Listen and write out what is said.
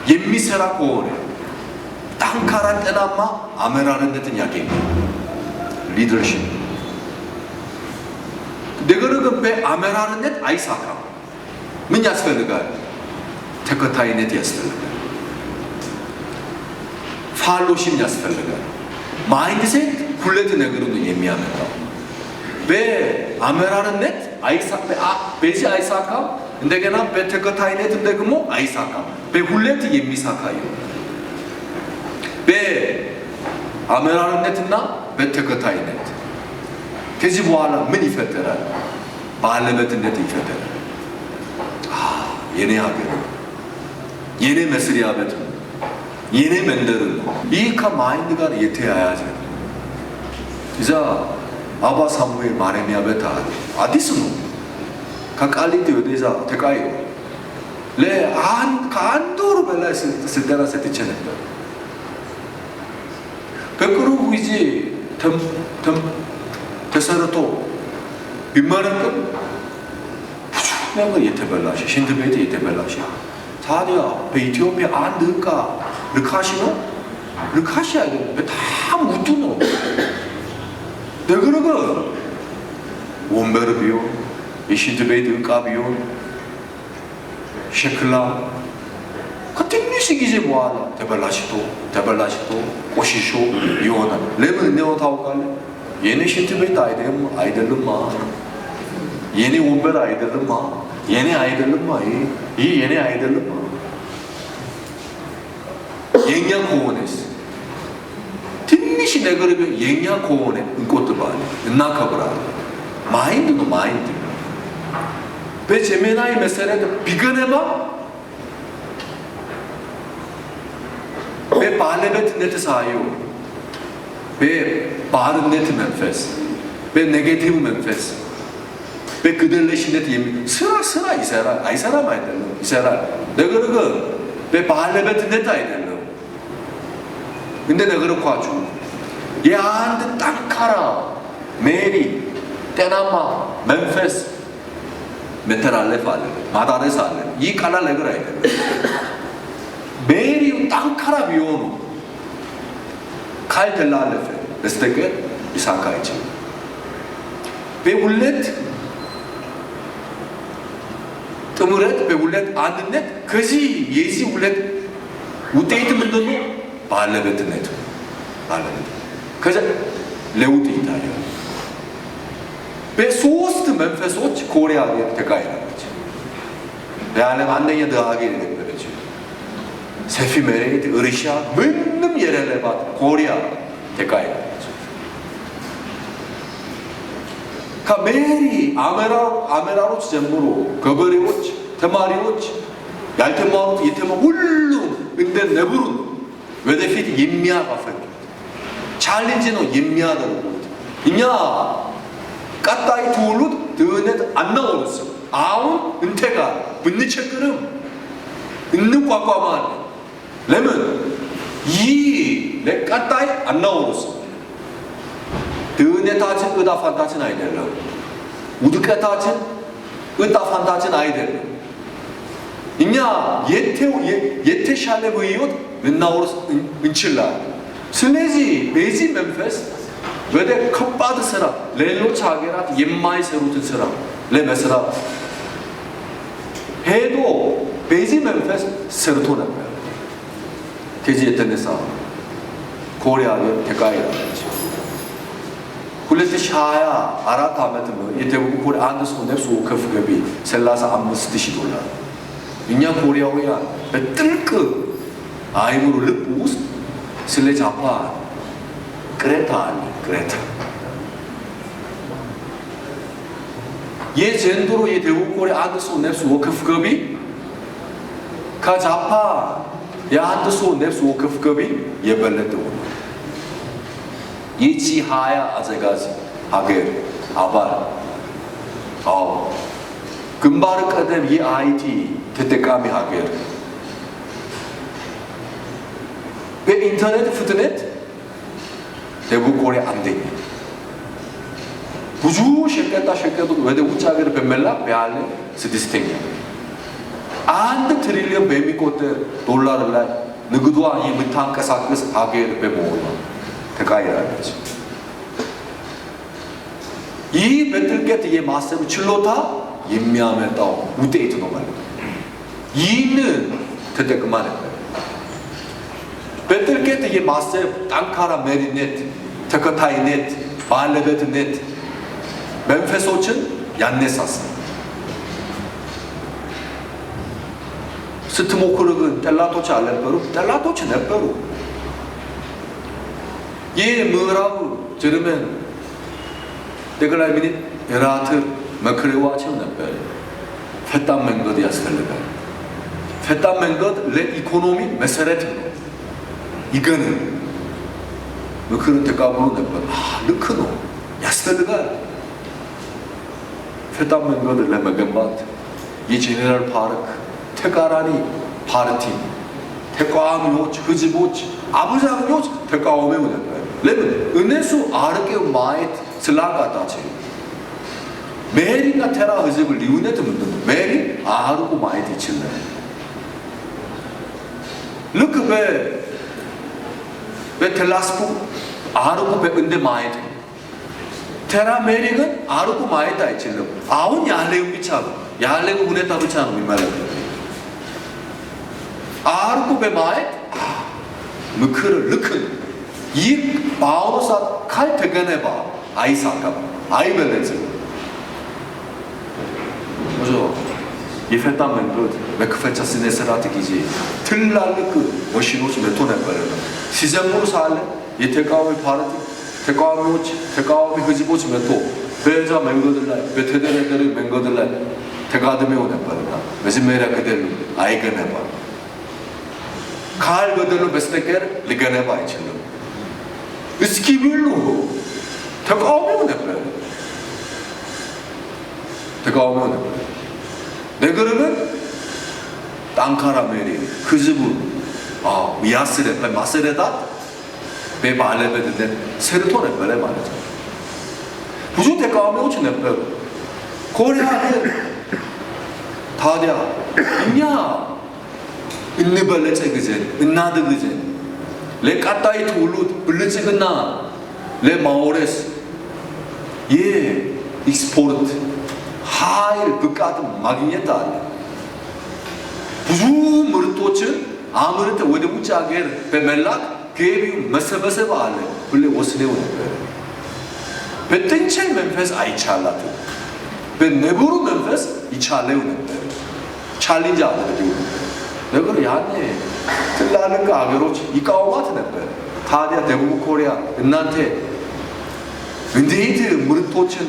የሚሰራ ከሆነ ጠንካራ ጤናማ አመራርነትን ያገኛል። Leadership። ነገር ግን በአመራርነት አይሳካም። ምን ያስፈልጋል? ተከታይነት ያስፈልጋል። Fellowship ያስፈልጋል። Mindset ሁለት ነገር ነው የሚያመጣው። በአመራርነት በዚህ አይሳካም፣ እንደገና በተከታይነትም ደግሞ አይሳካም። በሁለት የሚሳካ ይሆናል። በአመራርነትና በተከታይነት። ከዚህ በኋላ ምን ይፈጠራል? ባለቤትነት ይፈጠራል። የኔ ሀገር ነው፣ የኔ መስሪያ ቤት ነው፣ የኔ መንደር ነው። ይህ ከ mind ጋር የተያያዘ ነው። እዛ አባ ሳሙኤል ማረሚያ ቤት አለ። አዲስ ነው። ከቃሊቲ ወደዛ ተቃይሮ ከአንድ ወር በላይ ስልጠና ሰጥቼ ነበር። በቅርቡ ጊዜ ተሰርቶ ቢመረቅም ብዙ ነገር የተበላሸ፣ ሽንት ቤት የተበላሸ። ታዲያ በኢትዮጵያ አንድ እቃ ርካሽ ነው? ርካሽ አይደለም፣ በጣም ውዱ ነው። ነገር ግን ወንበር ቢሆን፣ የሽንት ቤት እቃ ቢሆን፣ ሸክላ ከትንሽ ጊዜ በኋላ ተበላሽቶ ተበላሽቶ ቆሽሾ ይሆናል። ለምን እንደሆነ ታውቃለህ? የኔ ሽንት ቤት አይደለማ፣ የኔ ወንበር አይደለማ፣ የኔ አይደለማ፣ ይህ የኔ አይደለማ። የኛ ከሆነስ ትንሽ ነገር የኛ ከሆነ እንቆጥባለን፣ እናከብራለን። Mind ነው mind። በዘመናዊ መሰረት ቢገነባ በባለቤትነት ሳይሆን በባርነት መንፈስ፣ በ negative መንፈስ፣ በግድየለሽነት ስራ ስራ ይሰራል። አይሰራም አይደለም፣ ይሰራል። ነገር ግን በባለቤትነት አይደለም። እንደ ነገርኳችሁ የአንድ ጠንካራ መሪ ጤናማ መንፈስ መተላለፍ አለበት፣ ማዳረስ አለበት። ይህ ቀላል ነገር አይደለም። መሪው ጠንካራ ቢሆኑ ካልተላለፈ በስተቀር ሊሳካ አይችልም። በሁለት ጥምረት፣ በሁለት አንድነት ከዚህ የዚህ ሁለት ውጤት ምንድን ነው? ባለቤትነት፣ ባለቤት ከዛ ለውጥ ይታያል። በሶስት መንፈሶች ኮሪያ ተቃይራለች። የዓለም አንደኛ ድሃ ሀገር የነበረች፣ ሰፊ መሬት፣ እርሻ ምንም የሌለባት ኮሪያ ተቃይራለች። ከሜሪ አመራሮች ጀምሮ ገበሬዎች፣ ተማሪዎች፣ ያልተማሩት፣ የተማሩ ሁሉም እንደ ነብሩ ወደፊት የሚያራፈጡት challenge ነው የሚያደርጉት። እኛ ቀጣይ ትውልድ ድህነት አናወርስም። አሁን እንተጋለን፣ ብንቸግርም እንቋቋማለን። ለምን ይህ ለቀጣይ አናወርስም። ድህነታችን እጣ ፋንታችን አይደለም። ውድቀታችን እጣ ፋንታችን አይደለም። እኛ የተሻለ ህይወት ልናወርስ እንችላለን። ስለዚህ በዚህ መንፈስ ወደ ከባድ ስራ፣ ሌሎች ሀገራት የማይሰሩትን ስራ ለመስራት ሄዶ በዚህ መንፈስ ሰርቶ ነበር። ከዚህ የተነሳ ኮሪያ ተቃይራለች። 2024 ዓመት የደቡብ ኮሪያ አንድ ሰው ነፍስ ወከፍ ገቢ 35 ሺህ ዶላር። እኛ ኮሪያውያን በጥልቅ አእምሮ ልብ ውስጥ ስለ ጃፓን ቅሬታ አለ። ቅሬታ የዘንድሮ የደቡብ ኮሪያ አንድ ሰው ነፍስ ወከፍ ገቢ ከጃፓን የአንድ ሰው ነፍስ ወከፍ ገቢ የበለጠ ሆኗል። የ G20 አዘጋጅ ሀገር አባል፣ አዎ፣ ግንባር ቀደም የ IT ተጠቃሚ ሀገር፣ በኢንተርኔት ፍጥነት ደቡብ ኮሪያ አንደኛ፣ ብዙ ሸቀጣ ሸቀጡ ወደ ውጭ ሀገር በመላክ በዓለም ስድስተኛ። 1 ትሪሊዮን በሚቆጠር ዶላር ላይ ንግዷን የምታንቀሳቅስ ሀገር በመሆኗ ተቃይራለች። ይህ በጥልቀት የማሰብ ችሎታ የሚያመጣው ውጤት ነው ማለት ነው። ይህንን ተጠቅማ ነበር። በጥልቀት የማሰብ ጠንካራ መሪነት፣ ተከታይነት፣ ባለቤትነት መንፈሶችን ያነሳሳል። ስትሞክሩ ግን ጠላቶች አልነበሩ? ጠላቶች ነበሩ። ይህ ምዕራቡ ጀርመን ጠቅላይ ሚኒስትር ራት መክረዋቸው ነበር። ፈጣን መንገድ ያስፈልጋል። ፈጣን መንገድ ለኢኮኖሚ መሰረት ነው። ይገንም ምክርን ተቀብሎ ነበር። ልክ ነው፣ ያስፈልጋል። ፈጣን መንገድ ለመገንባት የጄኔራል ፓርክ ተቃራኒ ፓርቲ ተቃዋሚዎች፣ ህዝቦች አብዛኞች ተቃውመው ነበር። ለምን? እነሱ አርቀው ማየት ስላቃታቸው። መሪና ተራ ህዝብ ልዩነት ምንድን ነው? መሪ አርቆ ማየት ይችላል። ልክ በቴሌስኮፕ አርቆ እንደ ማየት ነው። ተራ መሪ ግን አርቆ ማየት አይችልም። አሁን ያለው ብቻ ነው፣ ያለው ሁኔታ ብቻ ነው የሚመለከተው። አርቆ በማየት ምክር ልክ ነው። ይህ በአሁኑ ሰዓት ካልተገነባ አይሳካም፣ አይበለጽም። 그죠? የፈጣን መንገድ መክፈቻ ስነ ስርዓት ጊዜ ትላልቅ መሽኖች መጥቶ ነበረ። ሲዘምሩ ሳለ የተቃዋሚ ፓርቲ ተቃዋሚዎች፣ ተቃዋሚ ህዝቦች መጥቶ በዛ መንገድ ላይ በተደረደረ መንገድ ላይ ተጋድመው ነበርና መጀመሪያ ገደሉ፣ አይገነባም። ካልገደሉ በስተቀር ሊገነባ አይችልም። እስኪ ብሉ ተቃውሞው ነበር፣ ተቃውሞው ነበር። ነገር ግን ጠንካራ መሪ ህዝቡ ያስረ በማስረዳት በባለቤትነት ሰርቶ ነበረ ማለት ነው። ብዙ ተቃዋሚዎች ነበሩ። ኮሪያ ግን ታዲያ እኛ እንበለጽግ ዘንድ እናድግ ዘንድ ለቀጣይ ትውልድ ብልጽግና ለማውረስ የኤክስፖርት ኃይል ብቃት ማግኘት አለ። ብዙ ምርቶችን አምርተ ወደ ውጭ ሀገር በመላክ ገቢው መሰበሰብ አለ ብለ ወስነው ነበር። በጥንቸል መንፈስ አይቻላትም። በነብሩ መንፈስ ይቻለው ነበር። challenge አድርገው ነበር። ነገሩ ያኔ ትላልቅ ሀገሮች ይቃወማት ነበር። ታዲያ ደቡብ ኮሪያ እናንተ እንዴት ምርቶችን